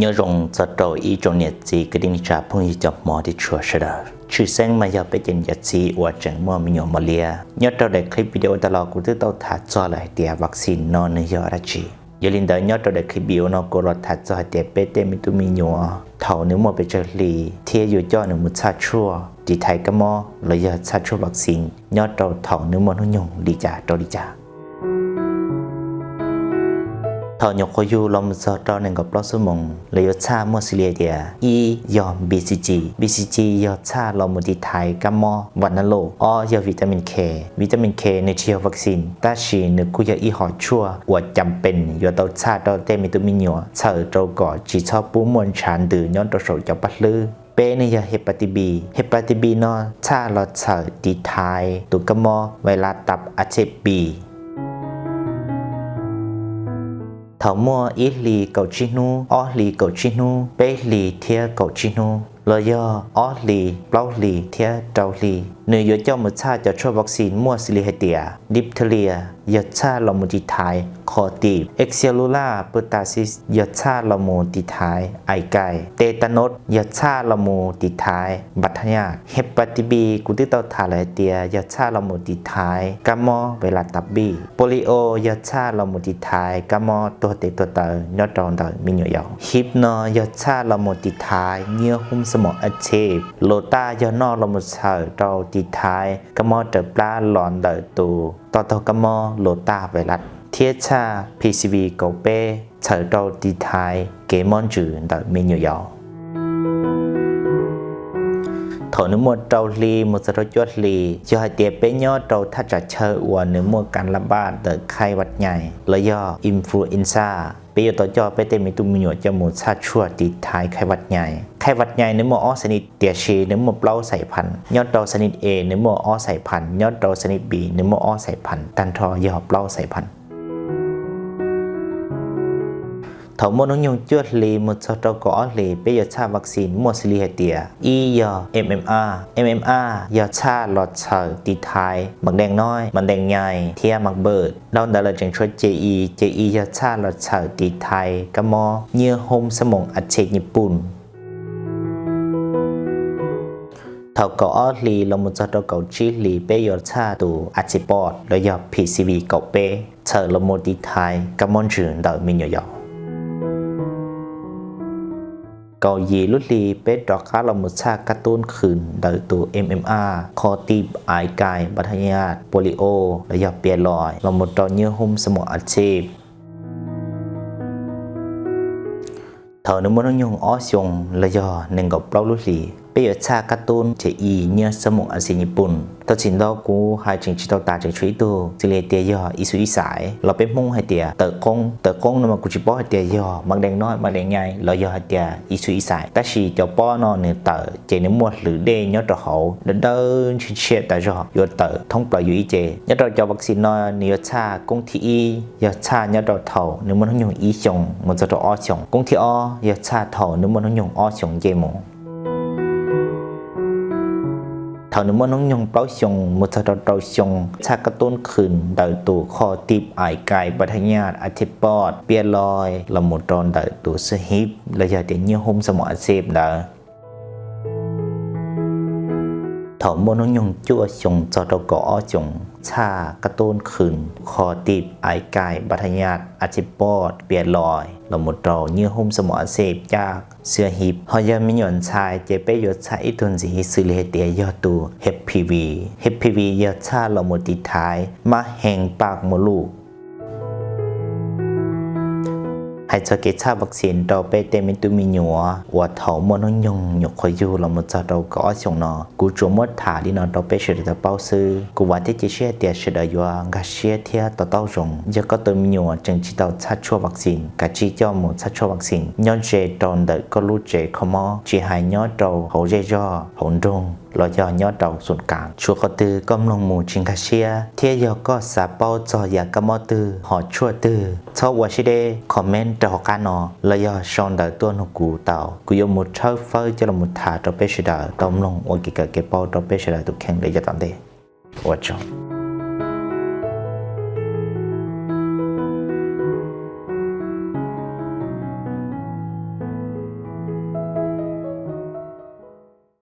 Nyob zoo txog rau ib tsoom niam txiv kwv tij neej tsa phooj ywg cov hmov thiab tshua sawv daws. Tshwj xeeb mas yog peb cov niam cov txiv uas tseem muaj me nyuam mos liab. Nyob rau daim clip video uas tag los kuv twb tau tham txog lawm hais tias vaccine no nws yog dab tsi. Yog li ntawd nyob rau daim clip video no kuv los tham txog hais tias peb tej me tub me nyuam thaum nws muaj pes tsawg hli thiab yuav coj nws mus txhaj tshuaj tiv thaiv kab mob los yog txhaj tshuaj vaccine nyob rau thaum nws muaj hnub nyoog li cas rau li cas. Thaum nyuam qhuav yug los mus txog rau nees nkaum plaub xuab moos lawv yuav txhaj muaj xws li hais tias ib yog BCG. BCG yog txhaj los mus tiv thaiv kab mob vas nab lauj. Ob yog vitamin K. Vitamin K nws tsis yog vaccine tab sis nws kuj yog ib hom tshuaj uas cam pees yuav tau txhaj rau tej me tub me nyuam txhawm rau kom tsis txhob pub muaj ntshav ntws nyob rau saum cov paj hlwb. Peb ne yog hepatitis B. Hepatitis B no txhaj los txhawm tiv thaiv tus kab mob vais las tav a xeb B. Thaum muaj ib hlis kaum tsib hnub, ob hlis kaum tsib hnub, peb hlis thiab kaum tsib hnub, los yog ob hlis, plaub hlis thiab rau hli, nws yuav coj mus txhaj cov tshuaj vaccine muaj xws li hais tias diptheria yog txhaj los mus tiv thaiv qho tim, excellular pertussis yog txhaj los mus tiv thaiv ais kai, tetanus yog txhaj los mus tiv thaiv bacteria, hepatitis B kuv twb tau tham lawm hais tias yog txhaj los mus tiv thaiv kab mob vais las tav B, polio yog txhaj los mus tiv thaiv kab mob tuag tes tuag taw nyob rau ntawm me nyuam yaus, hib no yog txhaj los mus tiv thaiv nyiab hub xab moos a xeb, lus taj yog noj los mus txhawm rau tiv thaiv kab mob raws plab los ntawm tus toj taug kab mob lus taj vais las, thiab txhaj PCV kaum peb txhawm rau tiv thaiv kev mob ntsws ntawm me nyuam yaus. Thaum nws muaj rau hli mus txog rau cuaj hli, yog hais tias peb nyob rau thaj tsam chaw uas nws muaj kas las npaj ntawm khais vas nyais los yog influenza, peb yuav tau coj peb tej me tub me nyuam coj mus txhaj tshuaj tiv thaiv khais vas nyais. Khais vas nyais nws muaj ob xais nij tiam sis nws muaj plaub xais phas. Nyob rau xais nij A nws muaj ob xais phas, nyob rau xais nij B nws muaj ob xais phas, tag nrho yog plaub xais phas. Thaum muaj hnub nyoog cuaj hli mus txog rau kaum ob hlis peb yuav txhaj vaccine muaj xws li hais tias ib yog MMR. MMR yog txhaj los txhawm tiv thaiv mas deej nob, mas deej nyais thiab mas npawj. Dhau ntawd lawm tseem tshuav ces i, ces i yog txhaj los txhawm tiv thaiv kab mob nyiab hub xab moos a xeb nyij pooj. Thaum kaum ob hlis los mus txog rau kaum tsib hlis peb yuav txhaj tus a xeb poj los yog PCV kaum peb txhawm los mus tiv thaiv kab mob ntsws ntawm me nyuam yaus. Kaum yim lub hli peb rov qab los mus txhaj kab tub qhwv ntawm tus MMR qho tim ais kai bacteria polio los yog pias lois los mus rau nyiab hub xab moos a xeb. Thaum nws muaj hnub nyoog ob xyoos los yog nees nkaum plaub lub hlis peb yuav txhaj kab tub ces i nyiab xab moos a xeb nyij pooj. Tau txim ntau kuv hais tseem tsis tau tas tseem tshuav ib tug xws li tias yog i xu i xais los peb Hmoob hais tias tawv qoob. Tawv qoob no mas kuv tsis paub hais tias yog mas deej nob mas deej nyais los yog hais tias i xu i xais, tab sis cov pob no nws tawm ces nws muaj hlwv dej nyob rau hauv dawb dawb ntshiab ntshiab tas zog yuav tawm thoob plaws yus ib ce. Nyob rau cov vaccine no nws yuav txhaj koob thib ib yog txhaj nyob rau thaum nws muaj hnub nyoog ib xyoos mus txog rau ob xyoos. Koob thib ob yog txhaj thaum nws muaj hnub nyoog ob xyoos nce mus. Thaum nws muaj hnub nyoog plaub xyoos mus txog rau rau xyoo txhaj kab tub qhwv ntawm tus qho tim ais kai bacteria a xeb poj pias lois los mus rau ntawm tus xab hib los yog tias nyiab hub xab moos a xeb ntawd. Thaum muaj hnub nyoog cuaj xyoos txog rau kaum ob xyoos txhaj kab tub qhwv qho tim ais kai bacteria a xeb poj pias lois los mus rau nyiab hub xab moos a xeb caj xab hib. Ho yog me nyuam ntxhais ces peb yuav txhaj ib tug ntxiv xws li hais tias yog tus HPV. HPV yog txhaj los mus tiv thaiv mab heev paj mos luj. Hais txog kev txhaj vaccine rau peb tej me tub me nyuam uas thaum muaj hnub nyoog nyuam qhuav yug los mus txog rau kaum ob xyoos no, kuv tsuas muab tham li no rau peb sawv daws tau paub xwb. Kuv vam thiab cia siab hais tias sawv daws yuav nkag siab thiab to taub zoo. Yog koj tus me nyuam tseem tsis tau txhaj tshuaj vaccine, kav tsij coj mus txhaj tshuaj vaccine nyob ze rau ntawm koj lub tsev kho mob, tsis hais nyob rau hauv zej zog hauv nroog los yog nyob rau xoom kas. Tshuav qhov twg koj mloog mus tsis nkag siab thiab yog koj xav paub txog yam kab mob twg hom tshuaj twg, txhob ua siab deb, comment rau hauv qab no los yog sau ntawv tuaj nug kuv tau, kuv yuav mus tshawb fawb coj los mus tham rau peb sawv daws tau mloog ua kev kawm kev paub rau peb sawv daws tus kheej lawm yav tom ntej. Ua tsaug.